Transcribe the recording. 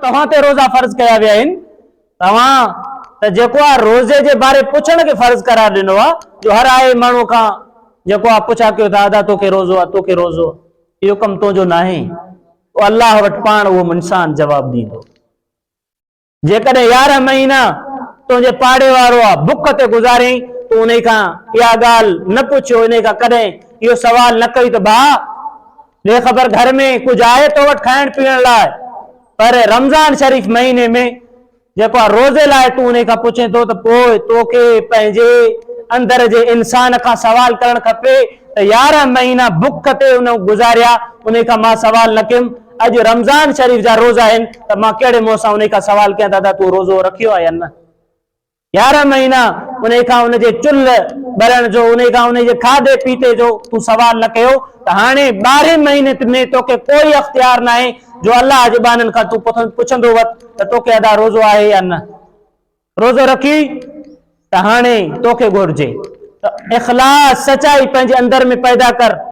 توهان تي روزا فرض ڪيا ويا آهن، توهان ته جيڪو آهي روزي جي باري پڇڻ کي فرض قرار ڏنو آهي جو هر آئي ماڻهو کان جيڪو آهي پڇا ڪيو ٿا ادا توکي روزو آهي توکي روزو اهو ڪم تنهنجو ناهي اهو الله وٽ پاڻ اهو انسان جواب ڏيندو. جيڪڏهن 11 مهينا تنهنجي پاڙي وارو آ بک تي گذاريائين تون انهي کان اها ڳالهه نه پڇيو انهي کان ڪڏهن اهو سوال نه ڪيو ته ڀاء ڏي خبر گهر ۾ ڪجهه آهي تو وٽ کائڻ پيئڻ لاء پر رمضان شريف مهيني ۾ جيڪو آ روزي لاء تون انهي کان پڇين ٿو ته پوء توکي پنهنجي اندر جي انسان کان سوال ڪرڻ کپي ته 11 مهينا بک تي ان گذاريا انهي کان مان سوال نه ڪيم اڄ رمضان شريف جا روزا آهن ته مان ڪهڙي منهن سان انهي کان سوال ڪيان دادا تون روزو رکيو آهي يا نه؟ 11 مهينا انهي کان ان جي چلهه ٻرڻ جو انهي کان انهي جي کاڌي پيتي جو تون سوال نه ڪيو ته هاڻي ٻارهين مهيني ۾ توکي ڪوئي اختيار ناهي جو الله جي ٻانهن کان تون پڇندو وت ته توکي ادا روزو آهي يا نه؟ روزو رکي ته هاڻي توکي گهرجي ته اخلاص سچائي پنهنجي اندر ۾ پيدا ڪر.